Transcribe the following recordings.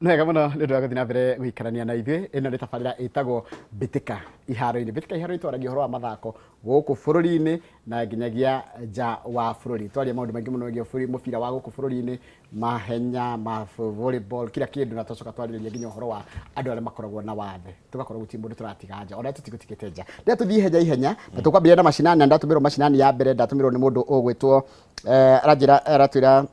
Nĩ wega mũno nĩ ũndũ wa gũthiĩ na mbere gũikarania na ithuĩ. Ĩno nĩ tabarĩra ĩtagwo Mbĩtĩka Iharo-inĩ. Mbĩtĩka Iharo-inĩ twaragia ũhoro wa mathako gũkũ bũrũri-inĩ na nginyagia nja wa bũrũri. Twaria maũndũ maingĩ mũno megiĩ mũbira wa gũkũ bũrũri-inĩ, mahenya, ma volleyball, kila kĩndũ, na twacoka twarĩrĩria nginya ũhoro wa andũ arĩa makoragwo na wathe. Tũgakorwo gũtirĩ mũndũ tũratiga nja, ona tũtigũtigĩte nja. Rĩrĩa tũthiĩ ihenya ihenya, na tũkwambĩrĩria na macinani, na ndatũmĩrwo macinani ya mbere, ndatũmĩrwo nĩ mũndũ ũgwĩtwo aranjĩra, aratwĩra,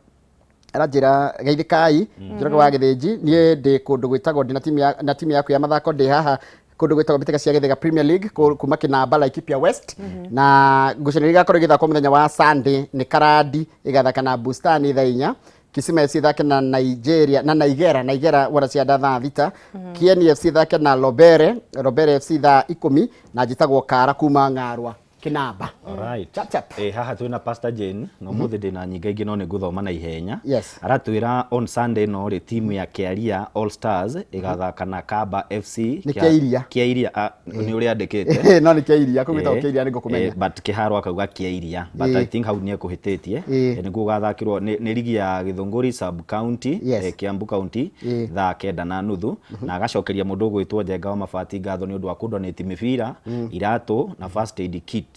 aranjĩra geithĩkai Njoroge wa Gĩthĩnji. Niĩ ndĩ kũndũ gwĩtagwo, ndĩ na timu ya, na timu yaku ya mathako, ndĩ haha kũndũ gwĩtagwo mbĩtĩka cia Gĩthĩga Premier League kuma Kĩnamba, Laikipia West, na ngucanio iria igakorwo igĩthakwo mũthenya wa Sunday nĩ Karandi ĩgathaka na Bustani thaa 4, Kisima FC ĩthake na Nigeria na Naigera, Naigera wona cianda thaa 6, Kieni FC ĩthake na Lobere, Lobere FC thaa 10, na njĩtagwo Kara kuma Ng'arwa, Kĩnamba. Alright. Chap chap. Haha twĩna Pastor Jane na ũmũthĩ ndĩna nyinga ingĩ no nĩ ngũthoma na ihenya. Yes. Aratwĩra on Sunday no rĩ timu ya Kĩaria All Stars ĩgathaka na Kamba FC. Nĩ Kĩairia. Kĩairia, ah, nĩ ũrĩa andĩkĩte. No nĩ Kĩairia, kũu gwĩtagwo Kĩairia nĩ ngũkũmenya. But kĩharo akauga Kĩairia, but I think hau nĩ ekũhĩtĩtie. Nĩguo ũgathakĩrwo nĩ rigi ya Gĩthũngũri sub county, Kiambu County, thaa 9:30, na agacokeria mũndũ ũgwĩtwo Njenga wa Mabati ngatho nĩ ũndũ wa kũndonate mĩbira, iratũ na first aid kit.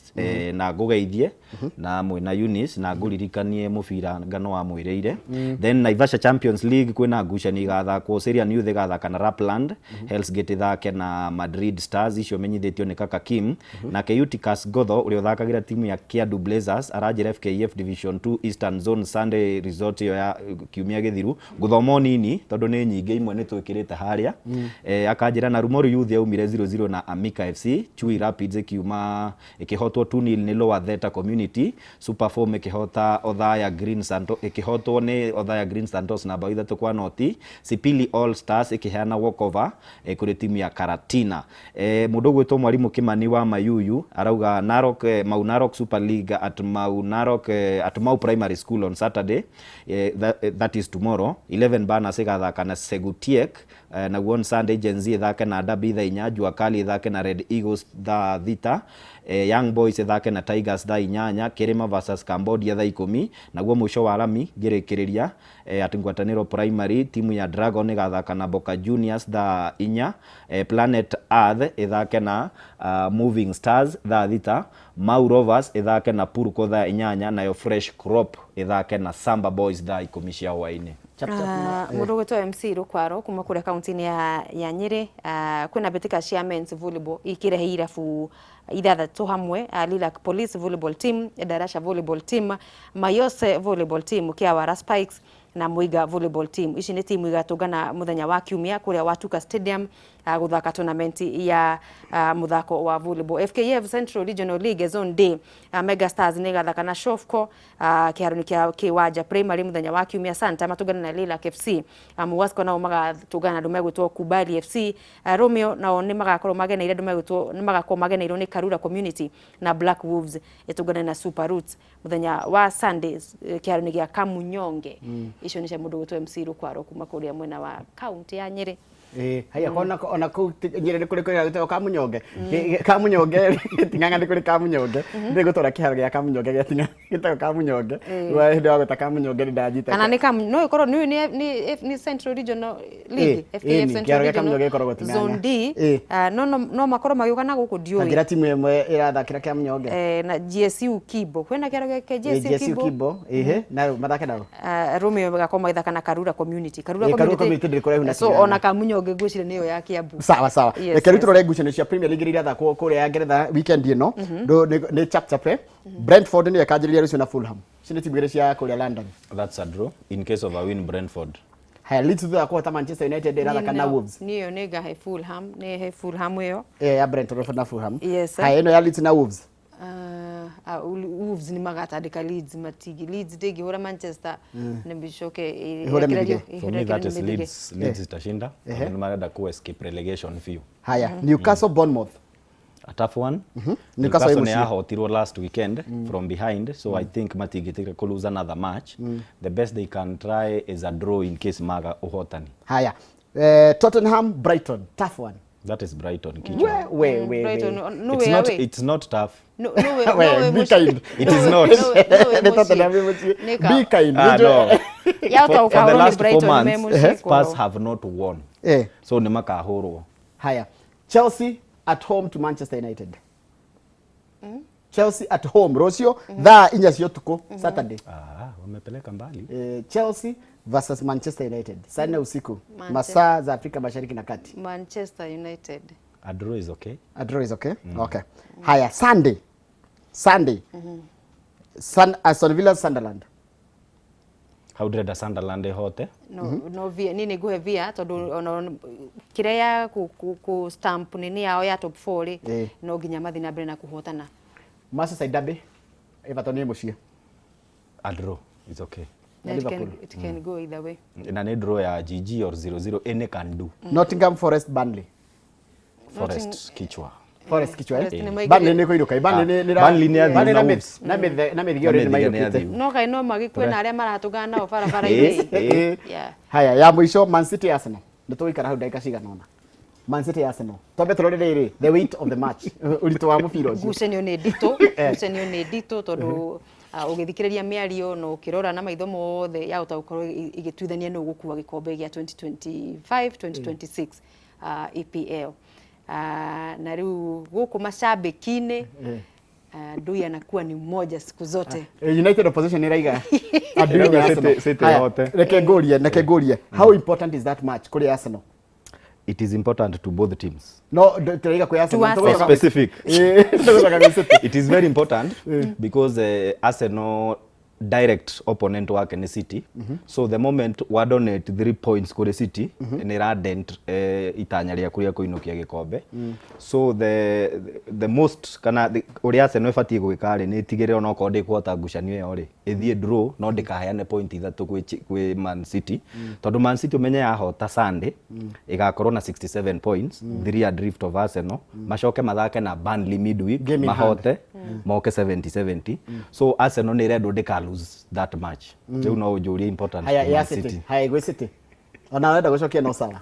Na ngũgeithie na mwĩna Eunice na ngũririkanie mũbira ngano wa mwĩrĩire. Then Naivasha Champions League kwĩna ngucanio igathakwo, Syrian Youth ĩgathaka na Lapland, Hell's Gate ĩthake na Madrid Stars, icio menyithĩtio nĩ Kaka Kim. Nake Eutychus Gotho ũrĩa ũthakagĩra timu ya Kiandu Blazers aranjĩra FKF Division 2 Eastern Zone Sunday result ĩyo ya kiumia gĩthiru, ngũthoma o nini tondũ nĩ nyingĩ, imwe nĩ twĩkĩrĩte harĩa. Akanjĩra na Rumoru Youth yaumire 0-0 na Amika FC, Chui Rapids ĩkiuma ĩkĩhotwo 2-0 nĩ Lower Theta Community, Super Form ĩkĩhota Othaya Green Santos, ĩkĩhotwo nĩ Othaya Green Santos na bao 3-0, Sipili All Stars ĩkĩheana walkover kũrĩ timu ya Karatina. Mũndũ ũgwĩtwo Mwarimũ Kimani wa Mayuyu arauga Narok, Mau Narok Super League at Mau Narok, at Mau Primary School on Saturday, that is tomorrow, 11 Banners ĩgathaka na Segutiek, naguo on Sunday Gen Z ĩthake na Derby thaa 4, Jua Kali ĩthake na Red Eagles thaa 6, Young Boys ĩthake na Tigers thaa 8, Kĩrĩma versus Cambodia thaa 10, naguo mũico wa rami ngĩrĩkĩrĩria, at Ngwatanĩro Primary timu ya Dragon ĩgathaka na Boca Juniors thaa 4, Planet Earth ĩthake na Moving Stars thaa 6, Mau Rovers ĩthake na Purko thaa 8, nayo Fresh Crop ĩthake na Samba Boys thaa 10 cia hwaĩ-inĩ. Chap chap. Mũndũ ũgwĩtwo MC Rũkwaro kuma kũrĩa kaunti-inĩ ya Nyĩrĩ, kwĩna mbĩtĩka cia men's volleyball ikĩrehe irabu ithathatũ hamwe, Lilac Police Volleyball Team, Darasha Volleyball Team, Mayose Volleyball Team, Kĩawara Spikes na Muiga Volleyball Team. Ici nĩ timu igatũngana mũthenya wa Kiumia kũrĩa Watuka Stadium, gũthaka tournament ya mũthako wa volleyball. FKF Central Regional League Zone D, Mega Stars nĩ ĩgathaka na Shofco kĩharo-inĩ kĩa Kĩwanja Primary mũthenya wa Kiumia. Santa matũngane na Lilac FC, Muwasco nao magatũngana na andũ megwĩtwo Kubali FC, Romeo nao nĩ magakorwo mageneire andũ megwĩtwo, nĩ magakorwo mageneirwo nĩ Karura Community, na Black Wolves ĩtũngane na Super Roots mũthenya wa Sunday kĩharo-inĩ gĩa Kamunyonge. Icio nĩ cia mũndũ gwĩtwo MC Rũkwaro kuma kũrĩa mwena wa kaunti ya Nyĩrĩ. Ĩĩ, haya ona kũu Nyĩrĩ nĩ kũrĩ kũrĩa gwĩtagwo Kamunyonge. Kamunyonge Ting'ang'a nĩ kũrĩ Kamunyonge. Ndĩ gũtwara kĩharo gĩa Kamunyonge gĩa Ting'ang'a gĩtagwo Kamunyonge. Wa hĩndĩ wa gwĩta Kamunyonge nĩ ndanyita. Kana nĩ Kamu no ĩkorwo nĩ nĩ Central Regional League, FKF Central kĩharo gĩa Kamunyonge Regional gĩkoragwo Ting'ang'a. Zone D. No makorwo magĩũka na gũkũ ndiũĩ. Ta njĩra timu ĩmwe ĩrathakĩra Kamunyonge. Na GSU Kibo. Kwĩna kĩharo gĩa GSU Kibo. GSU Kibo, ĩhĩ, na mathake nao. Romeo magakorwo magĩthaka na Karura Community. Karura Karura Community ndĩrĩ kũraihu na So Tigana. ona Kamunyonge ngwĩciria nĩyo ya Kiambu. Sawa sawa. Yes, Reke rĩu yes. tũrore ngucanio cia Premier League iria irathakwo kũrĩa ya Ngeretha weekend ĩno. Nĩ chap chap, eh. Brentford nĩyo ĩkanjĩrĩria rũciũ na Fulham. Ici nĩ timu igĩrĩ cia kũrĩa London. That's a draw in case of a win, Brentford. Haya, Leeds thutha wa kũhota Manchester United ĩrathaka na Wolves. Niyo nĩ ngahe Fulham, nĩ he Fulham ĩyo. Ya Brentford na Fulham. Yes. Haya, ĩno ya Leeds na Wolves. Wolves nĩ magatandĩka Leeds, matigi Leeds ndĩngĩhũra Manchester na mbicoke Ĩhũre mĩthige. For me that is Leeds. Leeds itashinda. Tondũ nĩ marenda ku escape relegation biũ. Haya, Newcastle Bournemouth. A tough one. Newcastle Newcastle ĩ nĩ mũciĩ. yahotirwo last weekend from behind, so I think matingĩtĩkĩra kũ lose another match. The best they can try is a draw in case maga ũhotani. Haya, Tottenham Brighton, tough one. That is Brighton kichwa. We we we. Brighton, we. no It's way not away. it's not tough. No, no way, We, no way be mũciĩ. kind. It is not. No way, no way Nĩ mũciĩ. Tottenham ĩ mũciĩ. Nĩ ka- Be kind. Ah, no. Ya For the ũtaũkaũrwo nĩ last 4 Brighton me months, mũciĩ Spurs kwao. have not won. So nĩ makahũrwo. Haya, Chelsea at home to Manchester United. Chelsea at home rũciũ thaa 4 cia ũtukũ, Saturday. Ah, wamepeleka mbali. Chelsea versus Manchester United saa 4 usiku, Manchester. Masaa za Afrika Mashariki na Kati. Manchester United. A draw is okay. A draw is okay. Okay. Haya, Sunday. Sunday. Aston Villa, Sunderland. Hau ndĩrenda Sunderland ĩhote. No, no via nini nguhe via tondu ona kiria ya ku stamp nini yao ya top 4 ri, no nginya mathi na mbere na kuhotana. Merseyside derby, Everton ĩ mũciĩ. A draw is okay. Na It can, Liverpool. it can go either way. Na nĩ draw ya GG or 0-0, any can do. Nottingham Forest, Burnley. Forest kichwa. Forest kichwa, eh? Forest nĩ maigĩrĩire. Burnley nĩ kũinũka. Burnley nĩ Burnley nĩ athiu Burnley na Wolves. na mĩthigio nĩ Na mĩthigio nĩ mainũkĩte. athiu. No kai no magĩkue na arĩa maratũngana nao barabara-inĩ. Yeah. Haya, ya mũico, Man City, Arsenal. Nĩ tũgũikara hau ndagĩka cigana ũna. Man City, Arsenal. Twambe tũrore rĩrĩ, the weight of the match. Ũritũ wa mũbira ũcio. Ngucanio nĩ nditũ, ngucanio nĩ nditũ tondũ ũgĩthikĩrĩria mĩario na ũkĩrora na maitho mothe yahota gũkorwo ĩgĩtuithania nũ ũgũkua gĩkombe gĩa 2025 2026 EPL. Na rĩu gũkũ macambĩki-inĩ, ndui anakuwa ni mmoja siku zote. United opposition ĩraiga adui nĩ Ĩrauga Arsenal. City Haya, yote. Reke ngũrie, how important is that match kũrĩ Arsenal? It is important to both teams. No, tũraiga kwĩ Arsenal. To Tũgũcoka- Arsenal. Specific. Tũgũcoka kwĩ City. It is very important because Arsenal direct opponent wake nĩ City. So the moment wa donate 3 points kũrĩ City, nĩ ra dent itanya rĩaku rĩa kũinũkia gĩkombe. So the most kana ũrĩa Arsenal ĩbatiĩ gwĩka rĩ, nĩ ĩtigĩrĩre onokorwo ndĩkũhota ngucanio ĩyo rĩ, ĩthiĩ draw no ndĩkaheane point 3 kwĩ Man City. Tondũ Man City ũmenye yahota Sunday, ĩgakorwo na 67 points, 3 adrift of Arsenal, macoke mathake na Burnley midweek, Game in hand. mahote, moke 70-70. So Arsenal nĩ ĩrendwo ndĩka lose that match. Rĩu no ũnjũrie important Haya, to ya Man City. City. Haya, gwĩ City. Ona wenda gũcokia no sawa.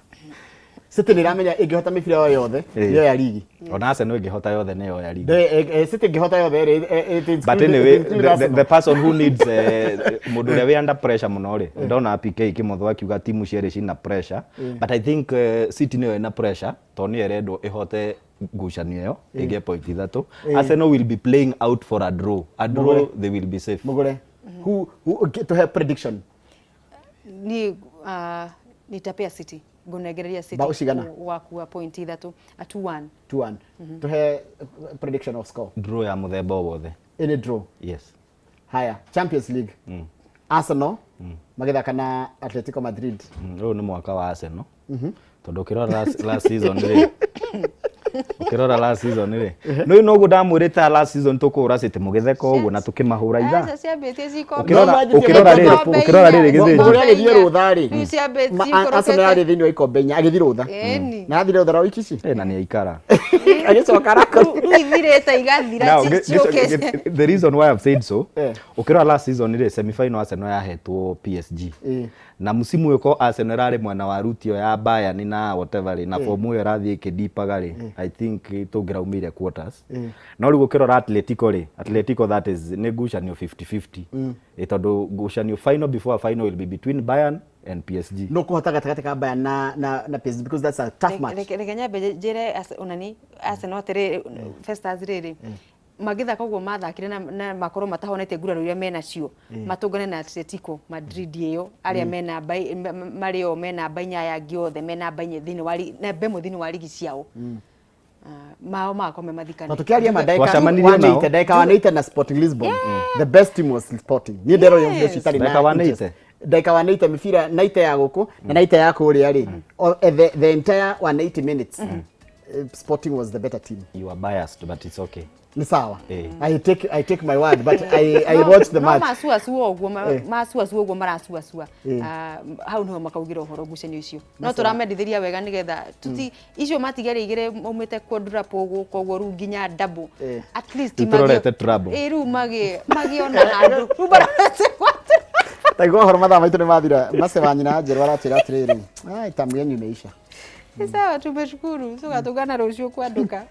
City nĩ ĩramenya ĩngĩhota mĩbira yo yothe, nĩyo ya ligi. Ona Arsenal ĩngĩhota yothe nĩyo ya ligi. City ĩngĩhota yothe rĩ, it But include anyway, Arsenal. the person who needs mũndũ ũrĩa wĩ under pressure mũno rĩ, ndona PK Kĩmotho akiuga timu cierĩ cina pressure, but I think City nĩyo ĩna pressure tondũ nĩyo ĩrendwo ĩhote ngucanio ĩyo ĩgĩe point 3. Arsenal will be playing out for a draw. A draw, Mũgũre. they will be safe. Mũgũre. Who, tũhe prediction. Ni nitapea City, ngũnengereria City Bao cigana? Wakua point 3, a 2-1. 2-1. Tũhe prediction of score. Draw ya mũthemba o wothe. Any draw. Yes. Haya, Champions League. Arsenal magĩthaka na Atletico Madrid. Ũyũ nĩ mwaka wa Arsenal. Tondũ ũkĩrora last season rĩ, ũkĩrora last season rĩ, nĩ noguo ndamwĩrĩte last season tũkũhũra City mũgĩtheka ũguo na tũkĩmahũra ithaa. Aca ciambĩtie cikombe. Ũkĩrora No manjĩtie ũkĩrora rĩrĩ, Ikombe ũkĩrora inya. rĩrĩ gĩthĩnji. Mũgũre agĩthiĩ rũtha rĩ. Rĩu ciambĩtie Arsenal ciikũrũkĩte. yarĩ thĩinĩ wa ikombe inya, agĩthiĩ rũtha. Ĩni. Na athire rũtha rwa wiki ici. Na nĩ aikara. Agĩcoka arakora. Rĩu ithirĩte igathira Now, ciũkĩte. the reason why I've said so, ũkĩrora last season rĩ, semi-final Arsenal yahetwo PSG. Na msimu ũyũ ko Arsenal ĩrarĩ mwena wa route ĩyo ya Bayern na whatever rĩ, na form ĩyo ĩrathiĩ ĩkĩdipaga rĩ, I think tũngĩraumire quarters. No rĩu ũkĩrora Atletico rĩ, Atletico that is nĩ ngucanio 50-50. Tondũ ngucanio final before final will be between Bayern and PSG. No kũhota gatagatĩ ka Bayern na PSG because that's a tough match. Reke nyambe njĩre onani Arsenal atĩrĩ, Festus rĩrĩ magĩthaka ũguo mathakire na makorwo matahonetie nguraro iria menacio, matũngane na Atletico Madrid ĩyo arĩa mena marĩ o me namba inya aya angĩ othe me namba inya thĩinĩ wa namba ĩmwe thĩinĩ wa ligi ciao. Mao magakorwo me mathikane. Na tukiaria ma ndagĩka Twacemanirie nao. 180, ndagĩka 180 na Sporting Lisbon. The best team was Sporting. Niĩ nderorire mũbira ũcio itarĩ na Ndagĩka 180? interest. Ndagĩka 180 mĩbira 90 ya gũkũ na 90 ya kũrĩa rĩ. The entire 180 minutes, Sporting was the better team. You are biased, but it's okay. Ni sawa. I take my word, but I No, watched the no match. macuacua ũguo macuacua ũguo maracuacua. Hau niho makaugĩra ũhoro ngucanio icio no tũramendithĩria wega nĩgetha tuti icio matigere igĩrĩ maumĩte quadruple ũguo, koguo rĩu nginya double. At least Rĩu tũrorete trouble. Rĩu magĩona handũ rĩu marorete Taigua ũhoro mathaa maitũ nĩ mathira. Mace wa nyina Njerũ aratwĩra atĩrĩrĩ, ai tamu yenyu imeisha. Nĩ sawa, tumeshukuru. Tũgatũngana rũciũ kwanduka.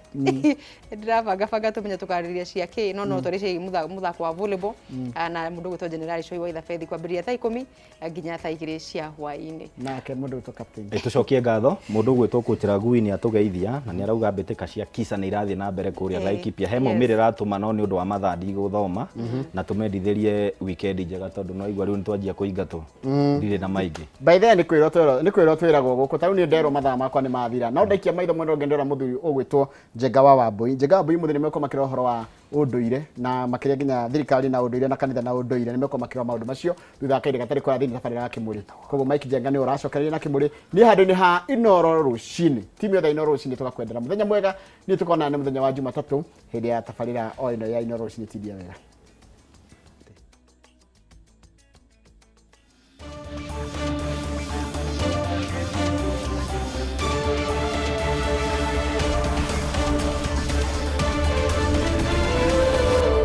Ndĩrabanga banga tũmenye tũkarĩrĩria cia kĩ, no no twarĩcie mũthako wa volleyball na mũndũ ũgwĩtwo General Shoi wa Ithabethi kwambĩrĩria thaa 10 nginya thaa 2 cia hwaĩ-inĩ. Nake mũndũ witũ captain. Tũcokie ngatho mũndũ ũgwĩtwo Kũchiragui nĩ atũgeithia na nĩ arauga mbĩtĩka cia Kisa nĩ irathiĩ na mbere kũrĩa Laikipia. He maumĩrĩra atũma no nĩ ũndũ wa mathaa ndigũthoma na tũmendithĩrie weekend njega tondũ no igua rĩu nĩ twanjia kũingatwo. Ndirĩ na maingĩ. By the way, nĩ kwĩrwo twĩrwo, nĩ kwĩrwo twĩragwo gũkũ ta rĩu niĩ nderwo mathaa makwa nĩ mathira, no ndaikia maitho mwena ũngĩ ndĩrona mũthuri ũgwĩtwo Njenga wa Wambũi. Njenga wa Wambũi mũthĩ nĩ mekũmakĩra ũhoro wa ũndũire na makĩria nginya thirikari na ũndũire na kanitha na ũndũire, nĩ mekũmakĩra maũndũ macio thutha wa kahinda gatarĩ kũraya thĩinĩ tabarĩra ya Kĩmũrĩ. Koguo Mike Njenga nĩwe ũracokereria na Kĩmũrĩ. Niĩ handũ-inĩ ha Inooro rũcinĩ, timu yothe ya Inooro rũcinĩ tũgakwendera mũthenya mwega. Niĩ tũkonana nĩ mũthenya wa Jumatatũ hĩndĩ ya tabarĩra o ĩno ya Inooro rũcinĩ. Tindia wega.